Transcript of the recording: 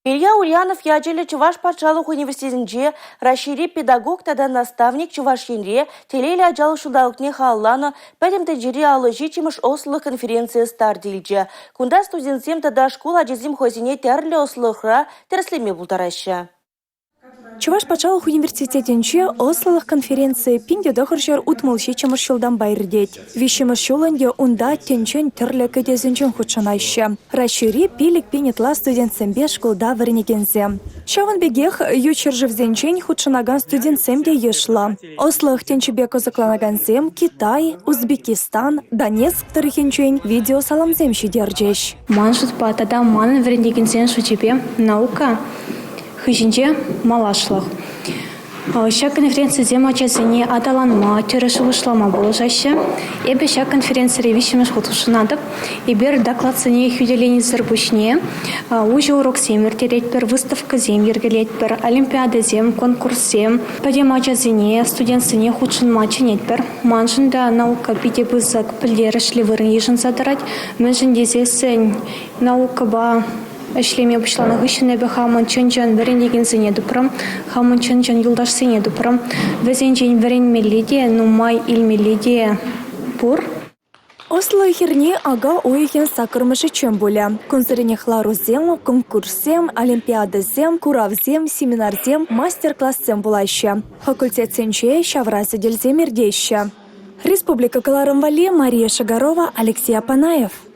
Илья Ульянов ячӗллӗ Чӑваш патшалӑх университетӗнче Раҫҫейри педагог тата наставник Чӑваш Енре телейлӗ ачалӑх ҫулталӑкне халалланӑ Пӗтӗм тӗнчери 57-мӗш ӑслӑлӑх конференцийӗ старт илчӗ. Кунта студентсем тата шкул ачисем хӑйсене тӗрлӗ ӑслӑлӑхра тӗрӗслеме пултараҫҫӗ. Чӑваш патшалӑх университетӗнче ӑслӑлӑх конференцийӗ 1967-мӗш ҫултанпа иртет. Виҫҫӗмӗш ҫул ӗнтӗ унта тӗнчен тӗрлӗ кӗтесӗнчен хутшӑнаҫҫӗ. Раҫҫейри 5000 ытла студентсемпе шкулта вӗренекенсем. Ҫавӑн пекех ют ҫӗршывсенчен хутшӑнакан студентсем те йышлӑ. Ӑслӑлӑх тӗнчипе кӑсӑкланакансем Китай, Узбекистан, Донецк тӑрӑхӗнчен видеосаламсем ҫитерчӗҫ. Ман шутпа тата манӑн вӗрентекенсен шучӗпе наука хыҫӗнче малашлӑх. Ҫак конференцисем ачасене аталанма, тӗрӗс шухӑшлама пулӑшаҫҫӗ. Эпӗ ҫак конференцире виҫҫӗмӗш хут хутшӑнатӑп. Эпир докладсене хӳтӗленисӗр пуҫне уҫӑ уроксем ирттеретпӗр, выставкӑсем йӗркелетпӗр, олимпиадӑсем, конкурссем. Пӗтӗм ачасене, студентсене хутшӑнма чӗнетпӗр. Маншӑн та наука питӗ пысӑк пӗлтерӗшлӗ вырӑн йышӑнса тӑрать. Мӗншӗн тесессӗн наукӑпа Ӗҫлеме пуҫланӑ хыҫҫӑн эпӗ хамӑн чӑн-чӑн вӗрентекенсене тупрӑм, хамӑн чӑн-чӑн юлташсене тупрӑм. Вӗсенчен вӗренмелли те, нумай илмелли те пур. Ӑслӑ эрни ака уйӑхӗн 8-мӗшӗччен пулӗ. Кунсеренех ларусем, конкурссем, олимпиадӑсем, куравсем, семинарсем, мастер-классем пулаҫҫӗ. Факультетсенче ҫавра сӗтелсем иртеҫҫӗ. Республика кӑларӑм валли Мария Шагарова, Алексей Апанаев.